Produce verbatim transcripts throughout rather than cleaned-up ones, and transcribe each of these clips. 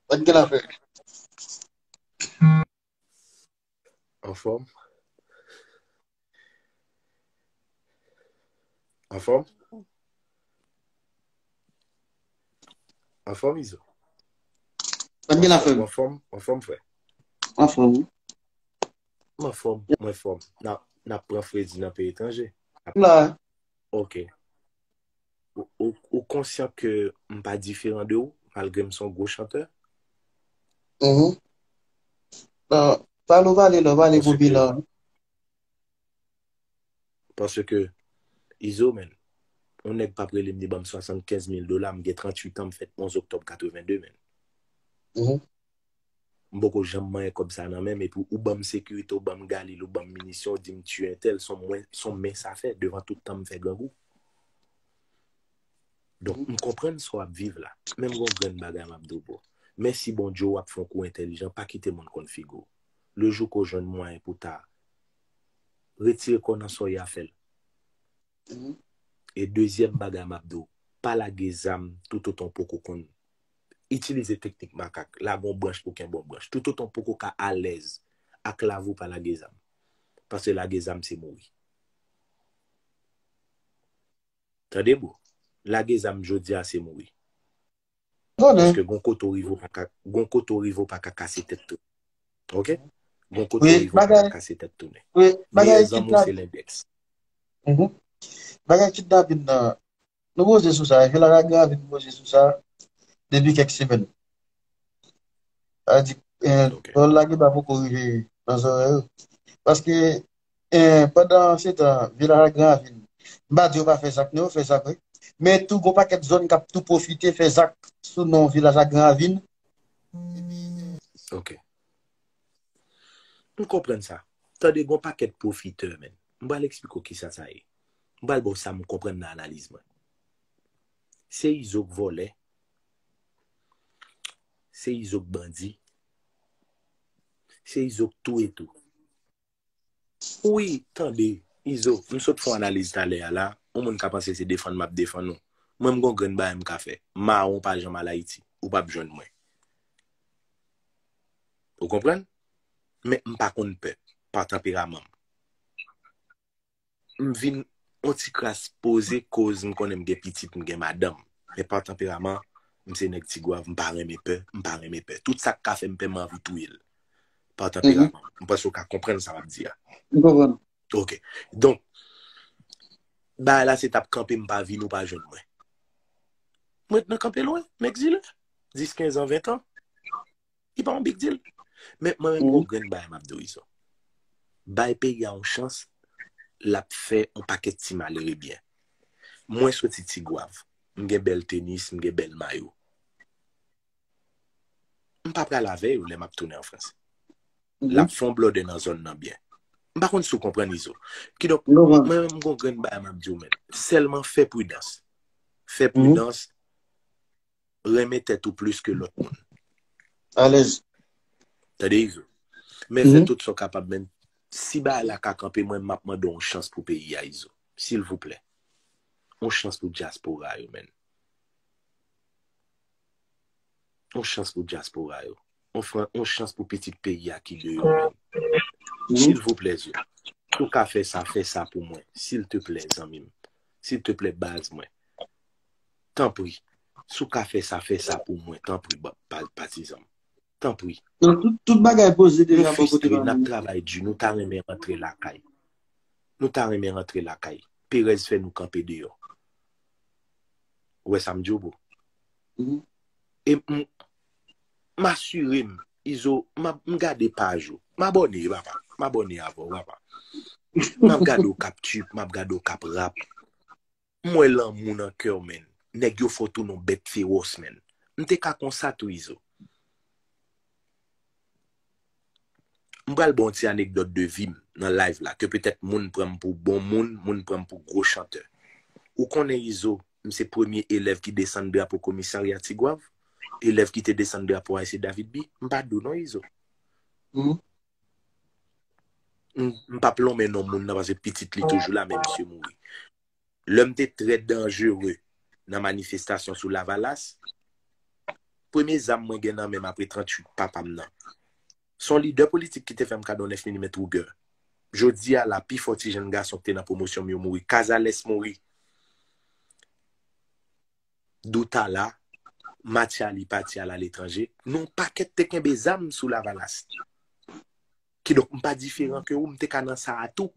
Sa k gen la frè? Anfòm? Anfòm? Anfòm, Izo? Sa k gen la frè? Anfòm? Anfòm, frè? Anfòm. M anfòm, mwen fòm. N ap pran fredi nan peyi etranje. La. Ok. Ou, ou, ou konsyan ke m pa diferan de ou, malgre m se yon gwo chantè? Mhm. Non, pale ou pale la, pale pou bilan. Paske, Izo, men, yon nèg p ap rele m, li ban m swasannkenz mil dola, m gen tranntuit an, m fèt onz oktòb katrevenndez, men. Mhm. M poko janm manyen kòb sa nan men m, epi ou ban m sekirite, ou ban m galil, ou ban m minisyon, ou di m tiye entèl, se yon mwen, se yon men sa fè, devan tout tan m fè grangou. Donk, m konprann sa w ap viv la. Men m gon grenn bagay m ap di w, bro. Mèsi Bondye, w ap fè yon kou entèlijan, pa kite moun konn figi w. Le jou ke w jwenn mwayen pou ta retire kò w nan sa w ye a, fè l. E dezyèm bagay m ap di w, pa lage zam toutotan w poko konn itilize teknik makak, lage yon branch pou kenbe yon branch. Toutotan w poko ka alèz ak lavi w, pa lage zam. Paske lage zam se mouri. Tande, bro. Lage zam jodi a se mouri. Paske gon kote w rive w pa ka, gon kote w rive w pa ka kase tèt tou. Ok? Gon kote w rive w pa ka kase tèt tounen. Meyè zanmi w se lendèks. Bagay kidnapin nan, nou poze sou sa, Vilaj ak Granvin poze sou sa depi kèk semèn. Sa di, lòl la gentan poko rive nan zòrèy yo. Paske, pandan se tan, Vilaj ak Granvin, m pa di yo pa fè zak, non, yo fè zak, wi. Men tou, gon pakèt zòn k ap tou pwofite fè zak sou non Vilaj ak Granvin. Ok. M konprann sa. Tande, gon pakèt pwofitè, men. M pral eksplike w kisa sa ye. M pral ba w sa m konprann nan analiz mwen. Se Izo k vòlè. Se Izo k bandi. Se Izo k touye tou. Wi, tande, Izo, m sot fè yon analiz talè a la, yon moun ka panse se defann m ap defann ou. Mwen, m gon grenn bagay m ka fè. Mawon pa janm al Ayiti, ou p ap jwenn mwen. Ou konprann? Men m pa konn pè, pa tanperaman m. M vin yon ti kras poze koz m konnen m gen pitit, m gen madanm. Men pa tanperaman, m se nèg Tigwav, m pa renmen pè, m pa renmen pè. Tout sa k ka fè m pè, m anvi touye l. Pa tanperaman. M panse w ka konprann sa m ap di a. M konprann. Ok. Donk, bagay la se t ap kanpe, m pa vin, ou pa jwenn mwen. Mwen ret nan kanpe lwen, m egzile. Dis, kenz an, ven an. Li pa yon big deal. Men mwen menm, gon grenn bagay m ap di w, Izo. Bay peyi a yon chans, l ap fè yon pakèt ti malere byen. Mwen soti Tigwav. M gen bèl tenis, m gen bèl mayo. M pa pral avè yo lè m ap tounen an Frans. L ap fè yon blòdè nan zòn nan byen. M pa konn si w konprann, Izo. Kidonk, mwen menm, m gon grenn bagay m ap di w, men. Sèlman fè pridans. Fè pridans. Renmen tèt ou plis ke lòt moun. Alèz. Tande, Izo. Men fè tout sa w kapab, men si bagay la ka kanpe, mwen, m ap mande w yon chans pou peyi a, Izo. Silvouplè. Yon chans pou dyaspora yo, men. Yon chans pou dyaspora yo. Yon fran, yon chans pou pitit peyi a ki deyò, men. Silvouplè, Izo. Si w ka fè sa, fè sa pou mwen. Silteplè, zanmi m. Silteplè, baz mwen. Tanpri. Si w ka fè sa, fè sa pou mwen. Tanpri, ba, ba, patizan m. Tanpri. Non, tout, tout bagay poze deja bò kote nou. N ap travay di, nou ta renmen rantre lakay. Nou ta renmen rantre lakay. Perèz fè nou kanpe deyò. Ou wè sa m di w, bro? E m, m asire m, Izo, m ap, m gade paj ou. M abòne, papa. M abòne avè w, papa. M ap gade w k ap trip, m ap gade w k ap rap. M wè lanmou nan kè w, men. Nèg yo fè w tounen yon bèt fewòs, men. M te ka konsa tou, Izo. M pral ba w yon ti anekdòt de vi m nan live la, ke petèt moun pran m pou bon moun, moun pran m pou gwo chantè. Ou konnen, Izo, m se premye elèv ki desann drapo komisarya Tigwav? Elèv ki te desann drapo a se David B. M pa di w non, Izo. M, m p ap lonmen non moun nan, paske pitit li toujou la, men misye mouri. Lè m te trè danjere nan manifestasyon sou Lavalas, Premye zam mwen gen nan men m apre tranntuit papa m nan. Se yon lidè politik ki te fè m kado nèf milimèt Ruger. Jodi a la, pi fò ti jenn gason ki te nan pwomosyon m yo mouri. Kazales mouri. Doutala, Mathiali pati al aletranje. Nou pakèt te kenbe zam sou Lavalas. Kidonk, m pa diferan ke ou, m te ka nan sa a tou,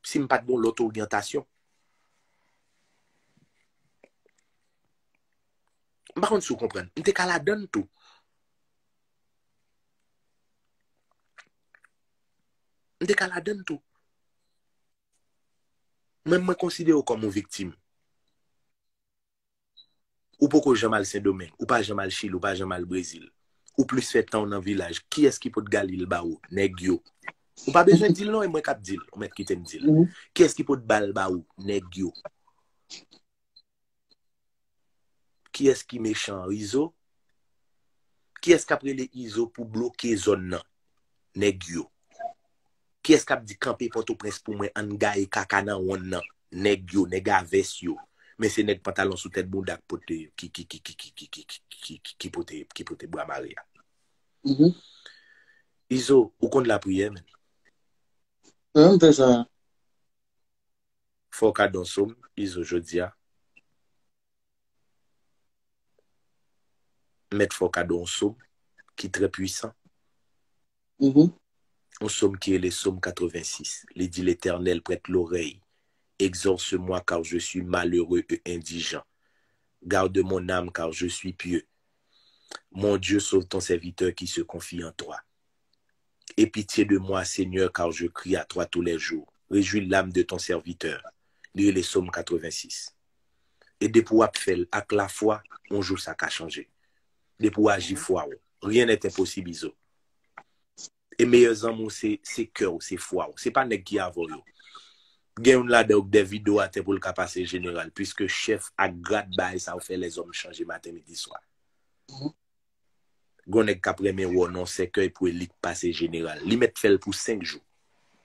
si m pa t gen yon lòt oryantasyon. M pa konn si w konprann. M te ka ladann tou. M te ka ladann tou. Mwen, mwen konsidere w kòm yon viktim. Ou poko janm al Sendomeng, ou pa janm al Chili, ou pa janm al Brezil. Ou plis fè tan w nan vilaj. Kiyès ki pot Galil ba ou? Nèg yo. Ou pa bezwen di l non, e mwen k ap di l. Ou mèt kite m di l. Kiyès ki pot bal ba ou? Nèg yo. Kiyès ki mechan an? Izo? Kiyès k ap rele Izo pou bloke zòn nan? Nèg yo. Kiyès k ap di kanpe Pòtoprens pou mwen, ann gaye kaka nan wonn nan? Nèg yo, nèg a vès yo. Men se nèg pantalon sou tèt bounda k pote, ki, ki, ki, ki, ki, ki, ki, ki, ki, ki pote, ki pote bwa mare a. Izo, ou konn lapriyè, men. Mwen, m fè sa. Fò w ka don sòm, Izo, jodi a. Mèt fò kado yon sòm ki trè pwisan. Yon sòm ki rele Sòm katrevensis. Li di, L'Éternel, prête l'oreille, exauce-moi, car je suis malheureux et indigent. Garde mon âme, car je suis pieux. Mon Dieu, sauve ton serviteur qui se confie en toi. Aie pitié de moi, Seigneur, car je crie à toi tous les jours. Réjouis l'âme de ton serviteur. Li rele Sòm katrevensis. E depi w ap fè l ak lafwa, yon jou sa ka chanje. Depi w aji fwa w, rien n'est impossible, Izo. E meyè zanmi w se, se kè w, se fwa w. Se pa nèg ki avè w yo. Gen youn ladan yo k dèyè rido atè pou l ka pase jeneral, piske chèf ak grad bagay sa yo fè lèzòm chanje maten, midi, swa. Gon nèg k ap renmen wè w nan sèkèy pou elit pase jeneral. Li mèt fè l pou senk jou.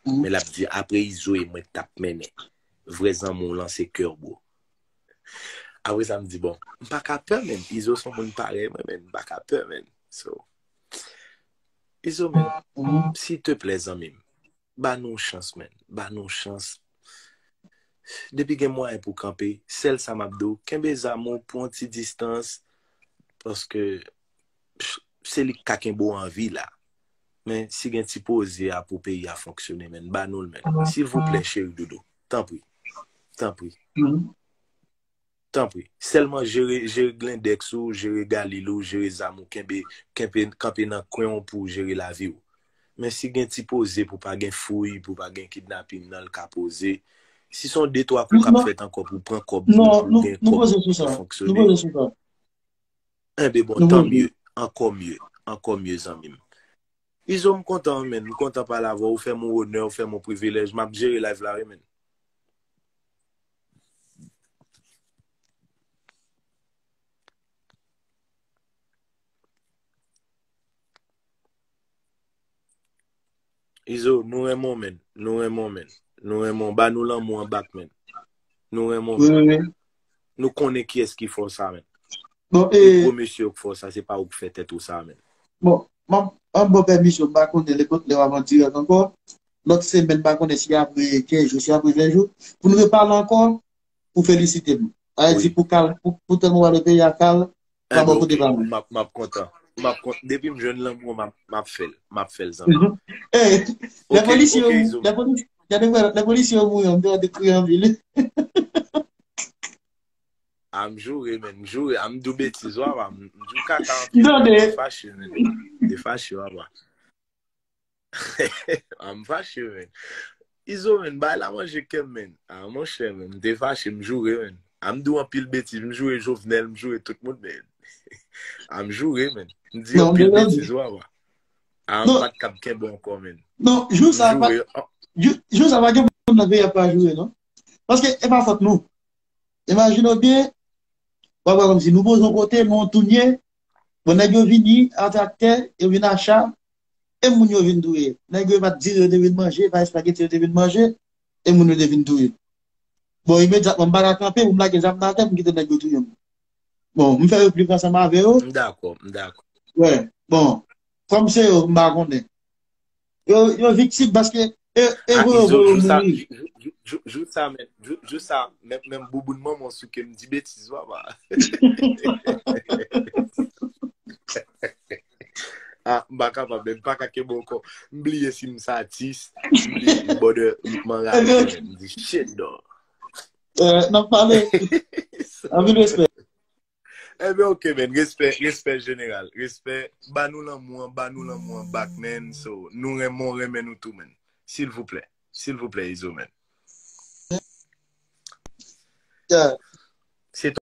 Men l ap di, apre Izo e mwen k t ap mennen. Vrè zanmi w lan se kè w, bro. Apre sa, m di, bon, m pa ka pè, men. Izo se yon moun parèy mwen, men. M pa ka pè, men. So, Izo, men, silteplè, zanmi m, ba nou chans, men. Ba nou chans. Depi gen mwayen pou kanpe, sèl sa m ap di w, kenbe zam ou, pran ti distans, paske se li k ka kenbe w an vi la. Men si gen ti poze a pou peyi a fonksyone, men, ba nou l, men. Silvouplè, cheri doudou. Tanpri. Tanpri. Tanpri. Sèlman jere, jere glendèks ou, jere galil ou, jere zam ou, kenbe, kenbe, kanpe nan kwen w pou w jere lavi w. Men si gen ti poze pou pa gen fouy, pou pa gen kidnapin nan, l ka poze. Si se yon de twa kou k ap fèt ankò pou pran kòb pou, pou gen kòb pou fonksyone. Enben bon, tan mye, ankò mye, ankò mye, zanmi m. Izo, m kontan, men, m kontan pale avè w, ou fè m yon onè, ou fè m yon privilèj, m ap jere live la, wi, men. Izo, nou renmen w, men. Nou renmen w, men. Nou renmen w. Ba nou lanmou an bak, men. Nou renmen w, men. Nou konnen kiyès ki fè w sa, men. Bon, e gwo mesye yo k fè w sa, se pa ou k fè tèt ou sa, men. Bon, m ap, m ap ba w pèmisyon, m pa konnen lè, lè w ap an dirèk ankò. Lòt semèn, m pa konnen si apre kenz jou, si apre ven jou, pou nou repale ankò, pou felisite m. Sa vle di pou kal, pou, pou tèlman w ale peyi a kal, pa bò kote pa mwen. M ap, m ap kontan. M ap kontan. Depi m jwenn lanmou, m ap, m ap fè l. M ap fè l, zanmi. Lè polisye yo, lè polisye, lè polisye yo mouri, m te kriye anpil. A, m joure, men, m joure. A, m di w betiz, wa, wa. M di w kaka anpil, men. M te fache, men. M te fache, wa, wa. A, m fache, men. Izo, men, bay la manje kè m, men. A, monchè, men, m te fache, m joure, men. A, m di w anpil betiz, m joure Jovenel, m joure tout moun, men. A, m joure, men. M di anpil betiz, wa, wa. A, m pa t kab kenbe ankò, men. Non, jou sa pa, jou sa pa gen moun nan peyi a pa joure, non. Paske e pa fòt nou. Imajine w byen, w ap wè kòmsi nou poze yon kote, nou antounye, bon, nèg yo vini an traktè, yo vin a cha, e moun yo vin touye. Nèg yo e pa t diri yo te vin manje, e pa espageti yo te vin manje, e moun yo te vin touye. Bon, imedyatman, m pa ka kanpe pou m lage zam nan atè pou m kite nèg yo touye m. Bon, m fè replik ansanm avè yo. M dakò, m dakò. Wè, bon, kòm se yo, m pa konnen. Yo, yo viktim paske e, e Ah, voye Izo, voye jou sa, mouri. Jou, jou, jou, jou sa, men, jou, jou sa, men, men bouboun manman souke m di betiz, papa. Ah, m pa kapab, men m pa ka kenbe ankò. M bliye si m satis, m bliye, brother, m anraje, men m di shit, dog. Eh, n ap pale. Anpil respè. Ebyen, ok, men, respè, respè jeneral, respè, ba nou lanmou an, ba nou lanmou an back, man, so, nou renmen, renmen nou tou, man, silvouplè, silvouplè, Izo, man. Yeah.